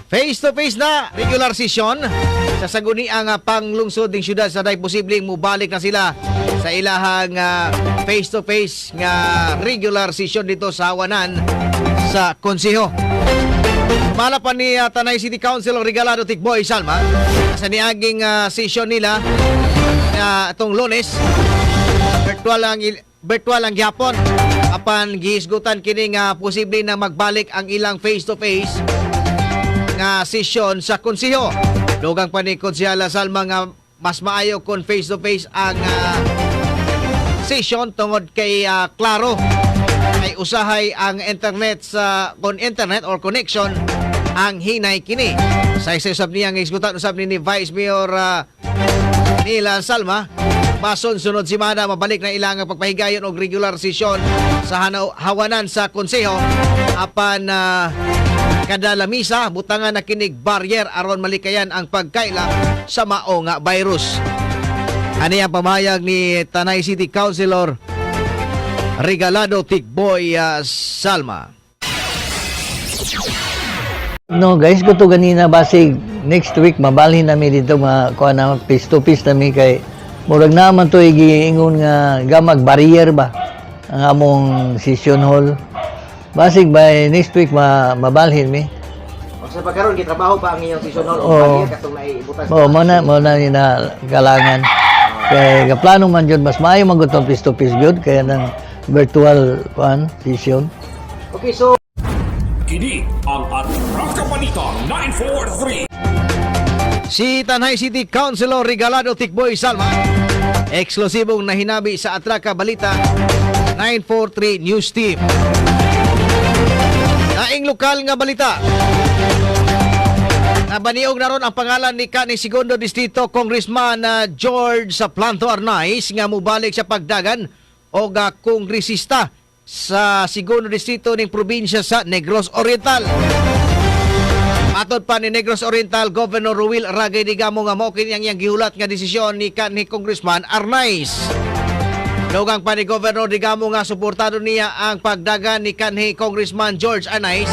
Face to face na regular session sa sangguniang panglungsod ng syudad sa Day, posibleng mubalik na sila sa ilahang face to face nga regular session dito sa Hawanan sa konseho. Mala pa ni Tanay City Councilor Regalado Tikboy Salma sa niaging session nila na itong Lunes, virtual ang gyapon, apan gihisgutan kini nga posible na magbalik ang ilang face to face nga sesyon sa konseho. Dugang pa ni Konsehala Salma nga mas maayo kung face to face ang session tungod kay klaro ay usahay ang internet sa kon internet or connection ang hinay kini. Sa isa usab niya nga hisgutan usab ni Vice Mayor Nila Salma, bason sunod semana mabalik na ilang pagpahigayon og regular session sa hawanan sa konseho, apan kada lamisa butangan na kinig barrier aron malikayan ang pagkaila sa mao nga virus. Ani ang pamahayag ni Tanay City Councilor Regalado Tikboy Salma. No, guys, ko to ganina, basig next week mabalhin nami dito, ma kuha na face to face nami kay murag naman to giingon nga gamag barrier ba ang among session hall. Basig by next week ma mabalhin mi. Sa pagkaron gitrabaho pa ang inyong session hall og barrier katong naibutan? Oh, mo na ni na kalangan. Kay gaplano man jud, mas maayo man gud tong face to face gyud kaya ng virtual kuan session. Okay, so Kini ang Atraka Balita 943. Si Tanay City Councilor Regalado Tikboy Salma, eksklusibong nahinabi sa Atraka Balita 943 News Team. Naing lokal nga balita. Nabaniog na ron ang pangalan ni kanhi Segundo Distrito Congressman George Planto Arnaiz nga mubalik sa pagdagan og kongresista sa Segundo Distrito ning probinsya sa Negros Oriental. Matod pa ni Negros Oriental Governor Rowil Ragay Degamo nga mao kini ang iyang gihulat nga desisyon ni kanhi Congressman Arnaiz. Dugang pa ni Governor Degamo nga suportado niya ang pagdagan ni kanhi Congressman George Arnaiz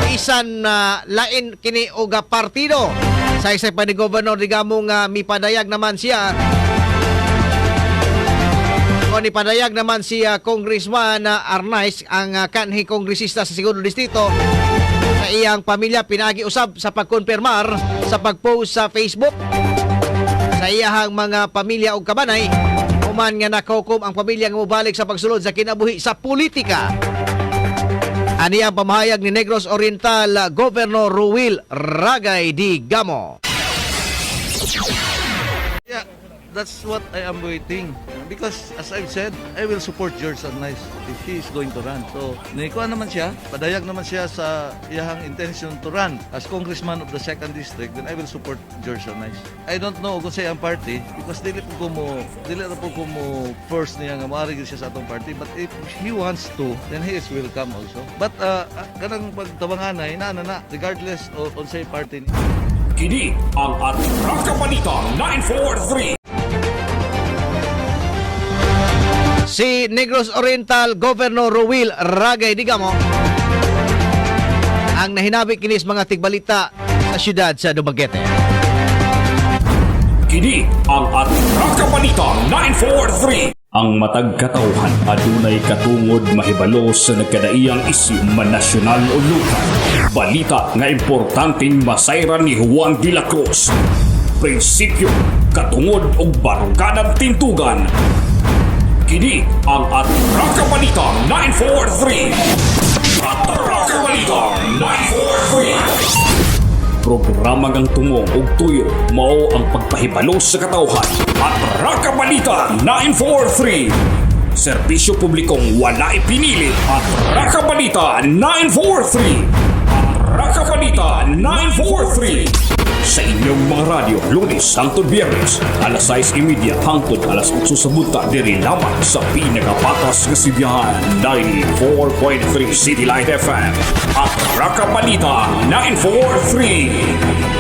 bisan na lain kini og partido. Saysay pa ni Governor Degamo nga mipadayag naman siya o nipadayag naman si Congressman Arnaiz, ang kanhi kongresista sa Segundo Distrito, sa iyang pamilya pinagi usab sa pagkonfirmar sa pag-post sa Facebook sa iyahang mga pamilya ug kabanay human nga nakahukom ang pamilya nga mobalik sa pagsulod sa kinabuhi sa politika. Ani ang pamahayag ni Negros Oriental Governor Rowil Ragay Degamo. Yeah, that's what I am waiting. Because as I've said, I will support George Arnaiz if he is going to run. So, nikuha naman siya, padayag naman siya sa iyahang intention to run as congressman of the second district, then I will support George Arnaiz. I don't know kung sa iyang party because dili ra po ko mo force niya nga maari gyud siya sa atong party, but if he wants to, then he is welcome also. But kanang pagtabanganay na na na regardless of unsay party niya. Kini ang Atraka Balita 943. Si Negros Oriental Governor Rowil Ragay Degamo ang nahinabi kinis mga tigbalita sa siyudad sa Dumaguete. Kini ang Atraka Balita 943. Ang matag katawhan adunay katungod mahibalo sa nagkadaiyang isyu, man nasyonal o lokal. Balita nga importanteng masayran ni Juan de la Cruz. Prinsipyo, katungod ug baruganan tintugan. Kini ang Atraka Balita 943. Atraka Balita 943. Programa ngang tumong ug tuyo mao ang pagpahibalo sa katawhan. Atraka Balita 943. Serbisyo publikong wala ipinili. Atraka Balita 943. Atraka Balita 943. Sa inyong mga radyo, Lunes hangtod Biyernes, alas 6:30 hangtod alas 8 sa buntag, diri lamang sa pinakapatas nga sibihan, 94.3 City Light FM. Atraka Balita 943.